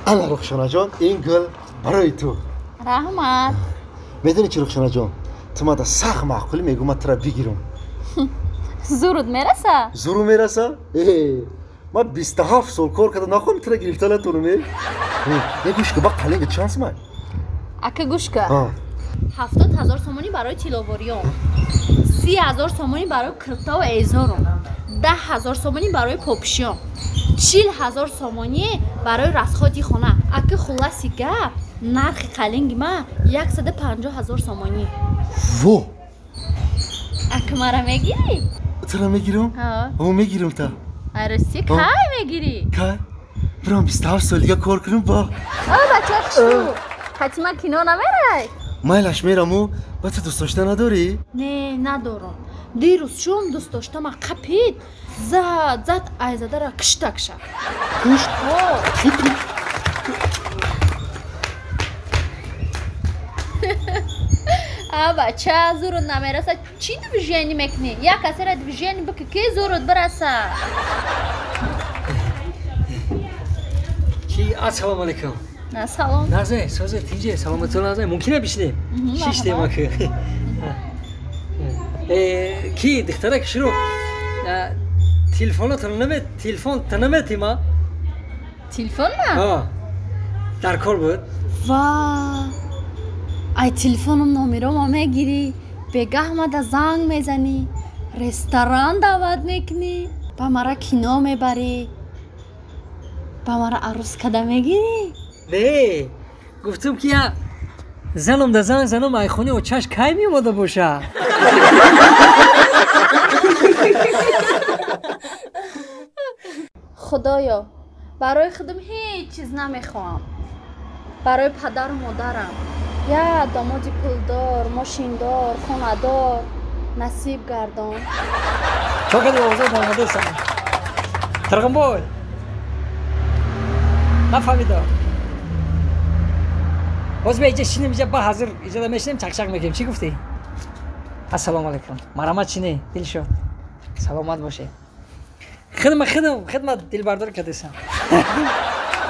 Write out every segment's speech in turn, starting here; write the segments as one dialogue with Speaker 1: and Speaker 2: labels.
Speaker 1: Ана Рухшонаҷон, ин гул барои ту.
Speaker 2: Раҳмат.
Speaker 1: Медонӣ чӣ, Рухшонаҷон, ту мада сахт маъқулӣ, мегӯ ман тура бигирам.
Speaker 2: Зурут мераса?
Speaker 1: Зуру мераса? Ман 27 сол кор кардам, нахоҳам тура гирифта натонам. Е гӯш ка, ба қалинга чанд сумай?
Speaker 2: Ака, гӯш ка. 70 000 сомонӣ барои тилловориён, 30 000 сомонӣ барои киртаву эзорон, 10 000 сомонӣ барои попшиён, 40 000 сомонӣ барои расходи хона. Ака, хулласи гап, нархи қалинги ман 150 000 сомонӣ.
Speaker 1: Во!
Speaker 2: Ака, мара мегирӣ?
Speaker 1: Тура мегирам? О, мегирам та.
Speaker 2: Арӯсӣ кай мегирӣ?
Speaker 1: Кай? Бирам 27 сол дига кор кунам ба.
Speaker 2: О, бача хушрӯ, ҳатман кино намерай?
Speaker 1: Майлаш, мераму. Ба ту дӯстдошта надорӣ?
Speaker 2: Не, надорам. Дирӯз шум дӯстдоштама қапид, зад, зад, айзадара киштакша.
Speaker 1: Кушт?
Speaker 2: О. А бача, зурут намераса, чӣ движение мекунӣ? Як касера движение бики, ки зурут бираса.
Speaker 3: Ки, ассалому алайкум.
Speaker 2: Салом.
Speaker 3: Назе, созе, тинҷе, саломатон, назе. Мумкина бишинем? Шиштем ака. Ки, духтарак шурӯ. Телефонатон наме, телефон та наметима?
Speaker 2: Телефон ма?
Speaker 3: Дар кор буд.
Speaker 2: Ва! Ай, телефоном номерома мегирӣ, бегаҳ мада занг мезанӣ, ресторан даъват мекунӣ, ба мара кино мебарӣ, ба мара арӯс када мегирӣ?
Speaker 3: Не, гуфтум ки я занам да занг занам, айхони очаш кай меомада боша.
Speaker 2: Худоё, барои худам ҳеҷ чиз намехоҳам, барои падару модарам я домоди пулдор, мошиндор, хонадор насиб гардон.
Speaker 3: Чокади овозот омадеса. Тарғимбой. Нафаҳмидам. Ҳозир ма иҷа шинем, иҷа ба ҳазир иҷада мешинем, чақчақ мекунем. Чӣ гуфтӣ? Ассалому алайкум. Марҳамат, чине, дилшод. Саломат бошед. Хидма, хидм, хидма дилбардор кардесам.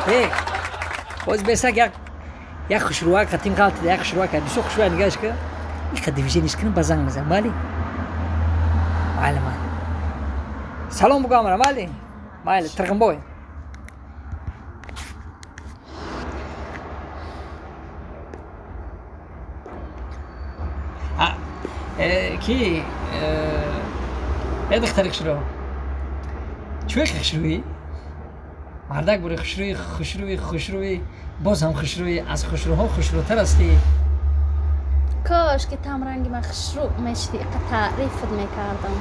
Speaker 3: Э, боз бесак як як хушрӯак қатим қалтида, як хушрӯак, бисёр хушрӯак, нигаҳш ка. Иқа движение кунам, ба занг мезанам. Майли? Майли, майли. Салом бугӯ амра, майли? Майли, Тирғимбой. Ки, э, духтари хушрӯ, чӯе хушрӯӣ, мардак бури хушрӯи, хушрӯи, хушрӯи, боз ҳам хушрӯи, аз хушрӯҳо хушрӯтар ҳастӣ.
Speaker 2: Кош ки там ранги ман хушрӯ мешидӣ, иқа таърифат мекардам.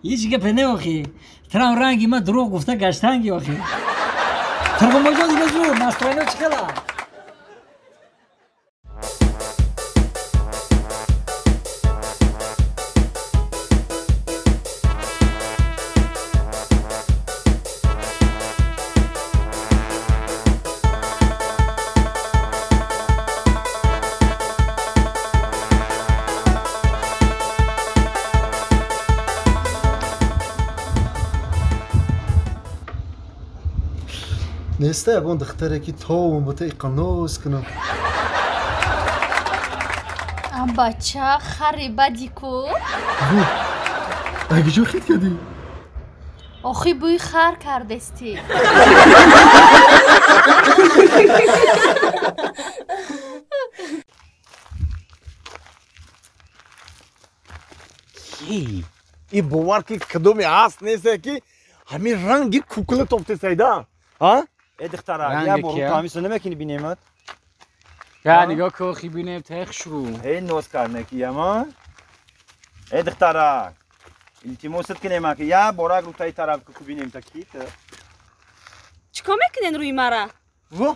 Speaker 3: Ҳеҷ гапе не, охи, трам ранги ман дурӯғ гуфта гаштанги, охи. Турғунбойҷон, дига зур настроено чӣ хела?
Speaker 1: Неста ягон духтаре, ки товум бута, иқа ноз кунам?
Speaker 2: А бача, хари бади ку.
Speaker 1: Аги ҷо хит кардӣ?
Speaker 2: Охи, бӯи хар кардестӣ.
Speaker 4: И бовар ки, кадоме ҳаст, несте, ки ҳамин ранги кукла тофтесайда, а?
Speaker 5: Э, духтара, я бор тамисо намекунӣ, бинемат?
Speaker 6: Я нигоҳ ку, хи бинем техшру.
Speaker 5: Э, ноз карнеки яма. Э, духтара, илтимосат кинема, ки я борак рутаи тараф ку, бинем та ки та.
Speaker 7: Чикор мекунен рӯи мара?
Speaker 4: Во,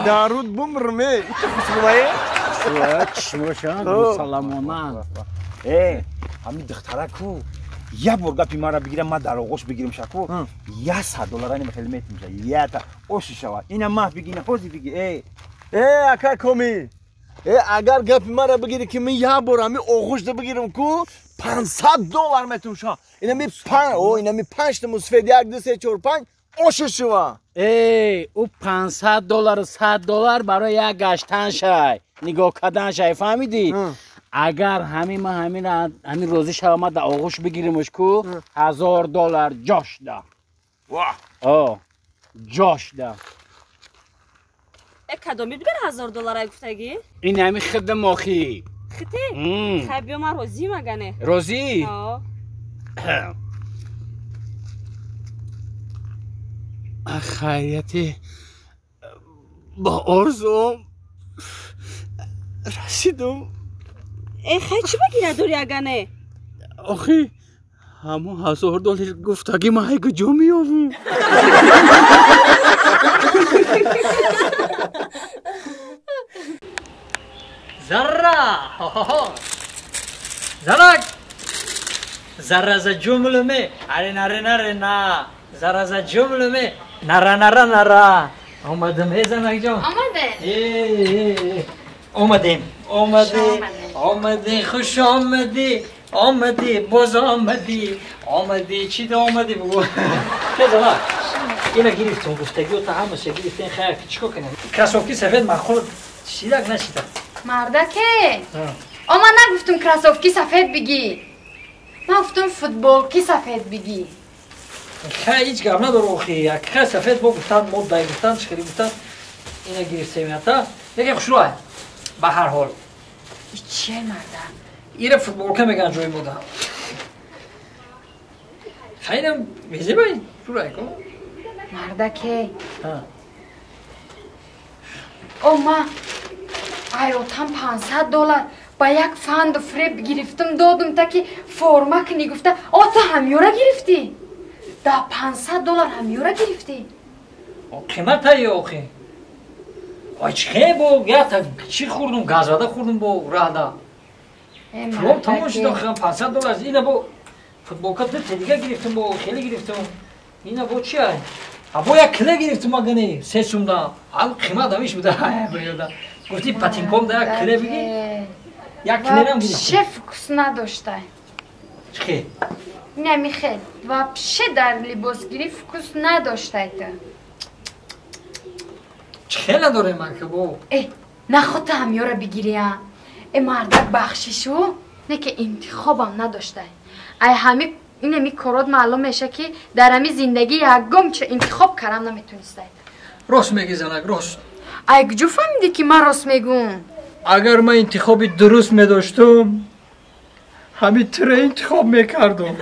Speaker 4: даруд бумрме, ито хушрӯае.
Speaker 6: Чишмошан мусалламонанд.
Speaker 5: Э, ҳамин духтара ку, як бор гапи маро бигирам, ман дар оғош бигирам шаку, 100 доллара нема хеле метимша, ята оши шава, ина маҳ биги, ина ҳози биги, э.
Speaker 4: Э, ака Комил, э, агар гапи маро бигирӣ, ки ман як бор ҳамин оғӯшда бигирам ку, 500 доллар метумша. Инами о, инами панҷта мусфед, як, ду, се, чор, панҷ, Ошишува.
Speaker 6: Эй, ӯ 500 доллару 100 доллар барои як гаштан шай. Нигоҳ кардан шай, фаҳмидӣ? Агар ҳамин ман ҳамин розӣ шавам, ман дар оғӯш бигиримш ку, 1000 доллар ҷош да.
Speaker 4: Ва.
Speaker 6: О, ҷош да.
Speaker 7: Э кадоми дигар 1000 доллар гуфтагӣ?
Speaker 6: Ин ҳамин хидда мохӣ.
Speaker 7: Хите? Хай биё ман розӣ магане.
Speaker 6: Розӣ?
Speaker 7: О.
Speaker 6: Хайрияти бо орзуам расидум.
Speaker 7: Э хай чӣ багира дори агане?
Speaker 6: Охи ҳамон 1000 доллар гуфтагӣ ман ҳай куҷо меёвум?
Speaker 3: Зарра! Занак! Зарра за ҷумлуме, аре наре наре на. Зарра за ҷумлуме, нара нара нара. Омадам, э занакҷон.
Speaker 2: Омадем.
Speaker 3: Омадем, омадем, омадем, хуш омадӣ, омадӣ, боз омадӣ, омадӣ, чӣ да омадӣ бугу. Хе занак, ина гирифтум, гуфтагиёта ҳамаша гирифтем, хайр, чӣ кор кунем? Кроссовки сафед махул шидак нашидак.
Speaker 8: Мардаке! О, ман нагуфтум кроссовки сафед бигӣ. Ман гуфтум футболки сафед бигӣ.
Speaker 3: Хай ҳеҷ гап надор охи. Хай сафед бо гуфтан, моддай гуфтан, чӣ гуфтан. Ина гирифтем ята. Лекин хушрӯай. Ба ҳар ҳол.
Speaker 8: Чие марда?
Speaker 3: Ира футболка меган ҷои мода. Хайнам мезебай, шурай ко.
Speaker 8: Мардаке. О, ма айотам 500 доллар ба як фанду фреб гирифтум, додум таки форма кунӣ гуфта, о ту ҳамёра гирифтӣ? Да 500 доллар ҳамёра гирифтӣ?
Speaker 3: Қиматае охи. Ой чӣ бо ята чӣ хӯрдум, газвада хӯрдум бо раҳда. Пулом тамом шуд охи, 500 доллар ина бо футболка ду дига гирифтум бо хеле гирифтум. Ина бо чи ай? А бо як киле гирифтум агани се сумда. Ал қимат ҳамиш буда. Гуфти патинком да як киле биги. Як килерам гирифтум.
Speaker 8: Вообще фокус надоштай.
Speaker 3: Чӣ?
Speaker 8: Не, Михел, вообще дар либосгирӣ фокус надоштай ту.
Speaker 3: Чӣ надорем ман ки бо?
Speaker 8: Э, наход ту ҳамёра бигирӣ, а? Э, мардак бахшишу, не ки интихобам надоштай. Ай ҳами инами корот маълум меша ки дар ҳами зиндагӣ ягон ча интихоб карам наметонистай.
Speaker 3: Рост мегӣ занак, рост.
Speaker 8: Ай куҷо фаҳмидӣ ки ман рост мегӯм?
Speaker 3: Агар ман интихоби дуруст медоштум, ҳамин туро интихоб мекардум.